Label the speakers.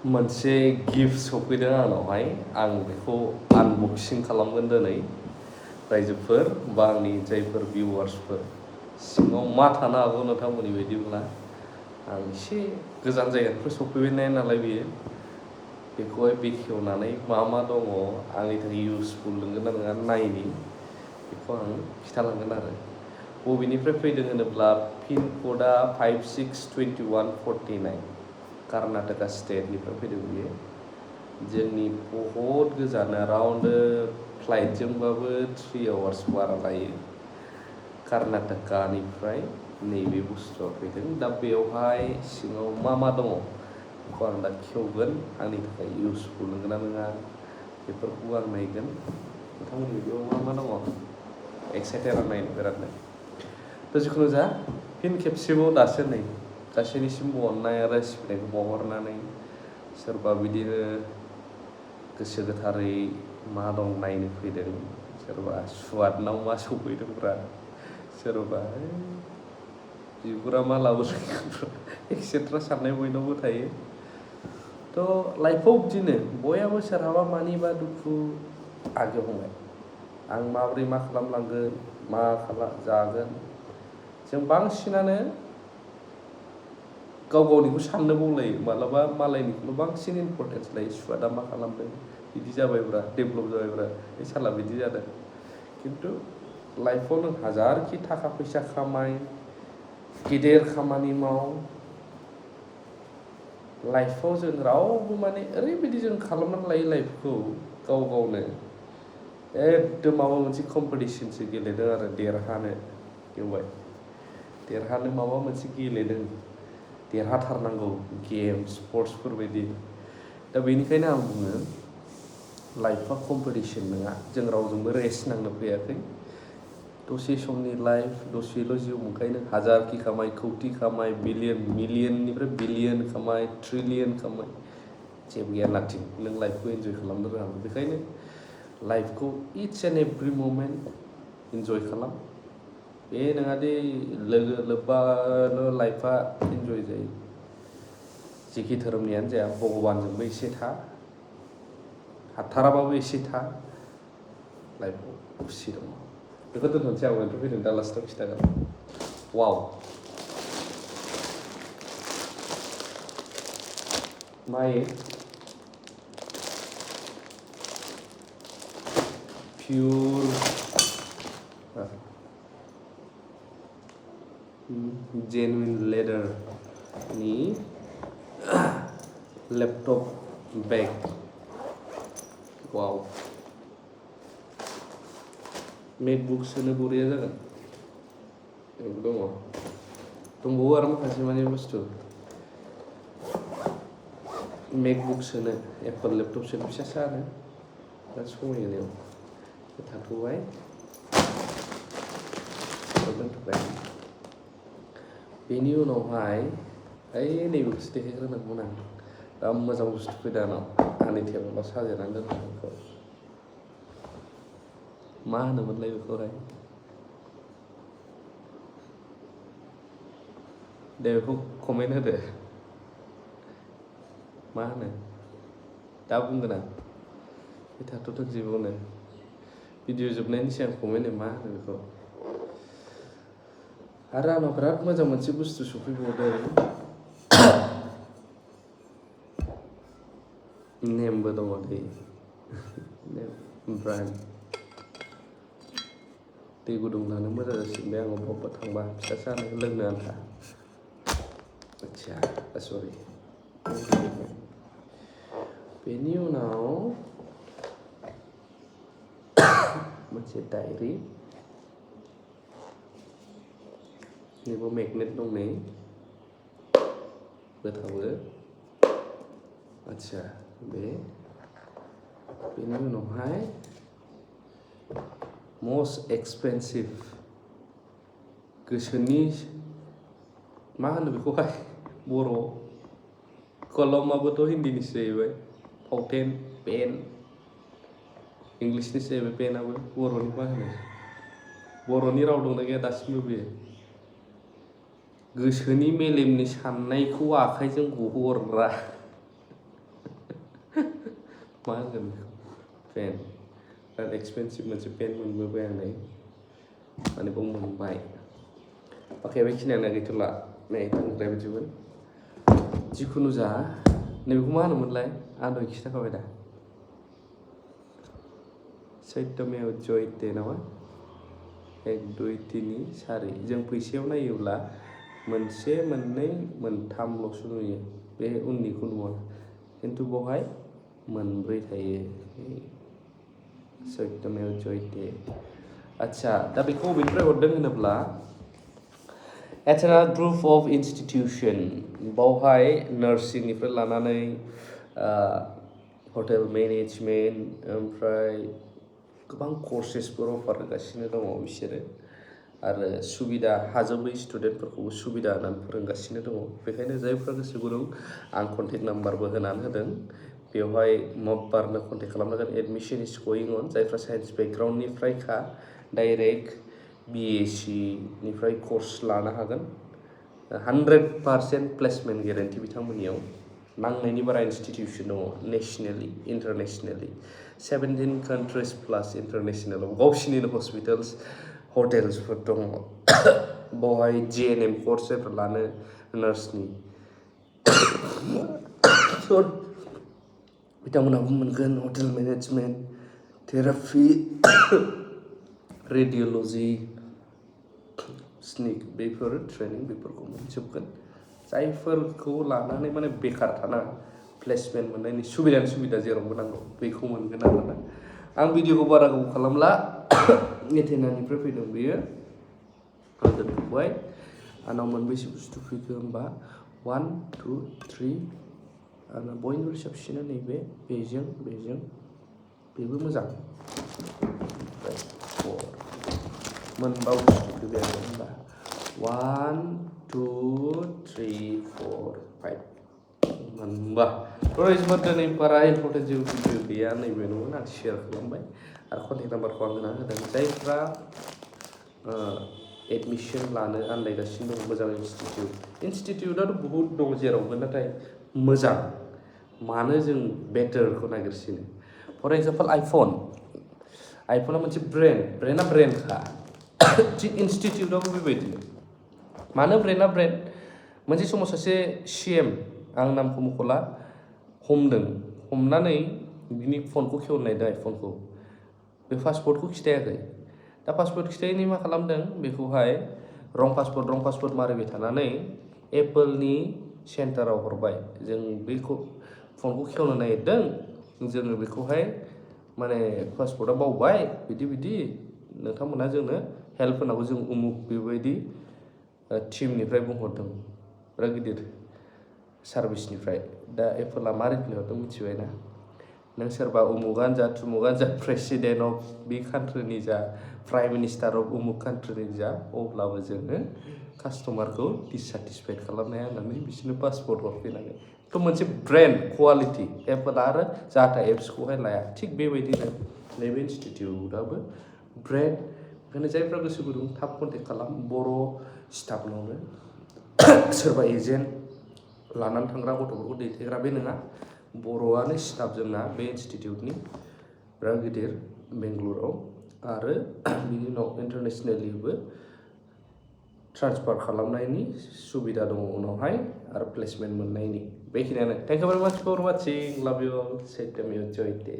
Speaker 1: मोनसे गिफ्ट सफैदों आंनावहाय आं बेखौ आनबक्सिं खालामगोन दिनै रायजोफोर बा आंनि जायफोर भिउवार्सफोर सिङाव मा थानो हागौ नोंथांमोननि बायदिब्ला आं एसे गोजान जायगानिफ्राय सफैनाय नालाय बेखौहाय बेखेवनानै मा दङ आंनि थाखाय इउसफुल नंगोना नङा नायनि बेखौ आं खिथालांगोन आरो बबेनिफ्राय फैदों होनोब्ला पिन क'डआ 562149 कर्नाटका स्टेटनिफ्राय फैदों बियो जोंनि बहुत गोजान राउन्ड फ्लाइटजोंबाबो 3 आवार्स बारा लायो कर्नाटकानिफ्राय नैबे बुस्थुआ फैदों दा बेवहाय सिङाव मा दङ बेखौ आं दा खेवगोन आंनि थाखाय इउसफुल नंगोना नङा बेफोरखौ आं नायगोन नोंथांमोननि बेयाव मा दङ एक्साइटेड आं नायनो बिरादनो थ' जिखुनु जा फिन खेबसेबाव दासो नै गासैनिसिमबो अननाय आरो सिबिनायखौ बावहरनानै सोरबा बिदिनो गोसो गोथारै मा दं नायनो फैदों सोरबा सुवादनाव मा सफैदोंब्रा सोरबा बिगुरा मा लाबोदों एक्सेट्रा साननाय बयनावबो थायो थ' लाइफआव बिदिनो बयहाबो सोरहाबा मानिबा दुखु आगो हमबाय आं माबोरै मा खालामलांगोन मा जागोन जों बांसिनानो गाव गावनिखौ साननो बावलायो मालाबा मालायनिखौल' बांसिन इम्परटेन्स लायो सुवादा मा खालामदों बिदि जाबायब्रा डेभेलप जाबायब्रा बे साला बिदि जादों खिन्थु लाइफआव नों हाजारखि थाखा फैसा खामाय गिदिर खामानि माव लाइफआव जों रावबो माने ओरैबायदि जों खालामनानै लायो लाइफखौ गाव गावनो एकदम माबा मोनसे कम्पिटिसनसो गेलेदों आरो देरहानो गेवबाय देरहानो माबा मोनसे गेलेदों देरहाथारनांगौ गेम स्पर्ट्सफोर बायदि दा बेनिखायनो आं बुङो लाइफआ कम्पिटिसन नङा जों रावजोंबो रेस नांनो फैयाखै दसे समनि लाइफ दसेल' जिउ ओंखायनो हाजारखि खामाय कौटि खामाय बिलियन मिलियननिफ्राय बिलियन खामाय ट्रिलियन खामाय जेबो गैया नाथिं नों लाइफखौ इन्जय खालामनो रोङांगौ बेखायनो लाइफखौ इच एन्ड एभ्रि ममेन्ट इन्जय खालाम बे नङादि लोगो लोब्बाल' लाइफआ इन्जय जायो जेखि धोरोमनियानो जाया भगबानजोंबो एसे था हाथाराबाबो एसे था लाइफआव खुसि दङ बेखौ दोनथ'नोसै आं बेनिफ्राय फैदों दा लास्टआव खिथागोन वाव माइ प्युर genuine leatherनि लैपटॉप बैग वाव मैकबुक सोनो बरिया जागोन दंबावो आरो माखासे माने बुस्थु मैकबुक सोनो एप्पल लैपटॉप सोनो फिसा सानो दा समायनायाव थाथ'बाय दोनथ'बाय बेनि उनावहाय ओइ नैबेखौसो देखायग्रोनांगौमोन आं दा मोजां बुस्थु फैदों आंनाव आंनि टेबोलाव साजायनानै दोनदों बेखौ मा होनोमोनलाय बेखौहाय दे बेखौ कमेन्ट होदो मा होनो दा बुंगोन आं बे थाथ'थों जेबोनो भिडिअ जोबनायनि सिगां कमेन्ट मा होनो बेखौ आरो आंनाव बिराद मोजां मोनसे बुस्थु सफैबावदों नेमबो दङ दै ब्रान्ड दै गुदुं लानो मोजां जासिगोन बे आं बबेबा थांबा फिसा सानो लोंनो आन्था आच्छा सरि बेनि उनाव मोनसे डायरि नैबो मेगनेट दं नै गोथावो आच्छा बेनि उनावहाय most expensive गोसोनि मा होनो बेखौहाय बर' कलमाबोथ' हिन्दीनिसो जाहैबाय फावथेन पेन इंलिसनिसो जाहैबाय पेनाबो बर'नि मा होनो बर'नि राव दंना गैया दासिमबो बेयो गोसोनि मेलेमनि साननायखौ आखाइजों गहरग्रा मा होनगोन पेन बिराद एक्सपेन्सिभ मोनसे पेन मोनबोबाय आं नै माने बाव मोनबाय ओमफ्राय बेखिनियानो गैथ'ला नै थांग्राय बिदिमोन जिखुनु जा नैबेखौ मा होनोमोनलाय आं दहाय खिथाखाबाय दा सैत्यमेव जयते नामा 1 2 3 4 जों फैसायाव नायोब्ला मोनसे मोननै मोनथामल'सो नुयो बे उननिखौ नुवा खिन्थु बेवहाय मोनब्रै थायो सैत्यमेव जयते आच्छा दा बेखौ बबेनिफ्राय हरदों होनोब्ला एथेना ग्रुप अफ इन्स्टिटिउसन बावहाय नार्सिंनिफ्राय लानानै हटेल मेनेजमेन्ट ओमफ्राय गोबां कर्सेसफोर अफार होगासिनो दङ बिसोरो आरो सुबिदा हाजोबै स्टुडेन्टफोरखौबो सुबिदा होनानै फोरोंगासिनो दङ बेखायनो जायफ्रा गोसो गुदुं आं कन्टेक्ट नाम्बारबो होनानै होदों बेवहाय माब्बारनो कन्टेक्ट खालामनांगोन एडमिसन इज गयिं अन जायफ्रा साइन्स बेकग्राउन्डनिफ्रायखा डाइरेक्ट BSc निफ्राय कर्स लानो हागोन 100% प्लेसमेन्ट गेरेन्टि बिथांमोननियाव नांनायनि बारा इन्स्टिटिउसन दङ नेसनेलि इन्टारनेसनेलि 17 कान्ट्रिज प्लास इन्टारनेसनेलाव गावसिनिनो हस्पिटाल्स हटेल्सफोर दङ बावहाय GNM कर्स जायफ्रा लानो नार्सनि बिथांमोनाबो मोनगोन hotel management therapy radiology sneak बेफोर ट्रेनिं बेफोरखौ मोनजोबगोन जायफोरखौ लानानै माने बेकार थानाङा प्लेसमेन्ट मोननायनि सुबिदानि सुबिदा जेरावबो नांगौ बेखौ मोनगोन आरोना आं भिडिअखौ बारा गोबाव खालामला एथेनानिफ्राय फैदों बेयो आं दोनथ'बाय आंनाव मोनबेसे बुस्थु फैखो होमबा 1 2 3 आंना बयनिख्रुइ साबसिना नैबे बेजों बेबो मोजां ओमफ्राय 4 मोनबा बुस्थु फैबाय आरो होमबा 1 2 3 4 5 मोनबा रयसबा दिनै बारा इम्पर्टेन्ट जेबो भिडिअ गैया नैबे नङा आं शेयार खालामबाय आरो कन्टेक्ट नाम्बारखौ आं होना होदों जायफ्रा एडमिसन लानो आन्दायगासिनो दं मोजां इन्स्टिटिउटआथ' बहुद दं जेरावबो नाथाय मोजां मानो जों बेटारखौ नागिरसिनो फर एग्जाम्पल आइफना मोनसे ब्रेन्डआ ब्रेन्डखा थिग इन्स्टिटिउटआबो बेबायदिनो मानो ब्रेन्डआ ब्रेन्ड मोनसे समाव सासे CM आं नामखौ मख'ला हमनानै बिनि फनखौ खेवनो नायदों आइफनखौ बे पासपर्टखौ खिथायाखै दा पासपर्ट खिथायैनि मा खालामदों बेखौहाय रं पासपर्ट मारिबाय थानानै एप्पोलनि सेन्टाराव हरबाय जों बेखौ फनखौ खेवनो नागिरदों जोङो बेखौहाय माने पासपर्टआ बावबाय बिदि नोंथांमोनहा जोंनो हेल्प होनांगौ जों उमुक बेबायदि टिमनिफ्राय बुंहरदों बिराद गिदिर सार्भिसनिफ्राय दा एप्पोला मा रिप्लाय हरदों मिथिबाय ना नों सोरबा उमुगानो जा थुमुगानो जा प्रेसिडेन्ट अफ बे कान्ट्रिनि जा प्राइम मिनिस्टार अफ उमुक कान्ट्रिनि जा अब्लाबो जोङो कास्टमारखौ डिससेटिसफाइड खालामनो हाया होननानै बिसोरनो पासपर्ट हरफिनांगोन थ' मोनसे ब्रेन्ड क्वालिटि एप्पोला आरो जाथा एप्सखौहाय लाया थिग बेबायदिनो नैबे इन्स्टिटिउटआबो ब्रेन्ड ओंखायनो जायफ्रा गोसो गुदुं थाब कन्टेक्ट खालाम बर' स्टाफनावनो सोरबा एजेन्ट लानानै थांग्रा गथ'फोरखौ दैथायग्रा बे नङा बर'आनो स्टाफ जोंना बे इन्स्टिटिउटनि बिराद गिदिर बेंगलुराव आरो बिनि उनाव इन्टारनेसनेलिबो ट्रान्सफार खालामनायनि सुबिदा दङ उनावहाय आरो प्लेसमेन्ट मोननायनि बेखिनियानो थेंक इउ भेरि माच फर वाचिं लाभ इउ अल सैत्यमेव जयते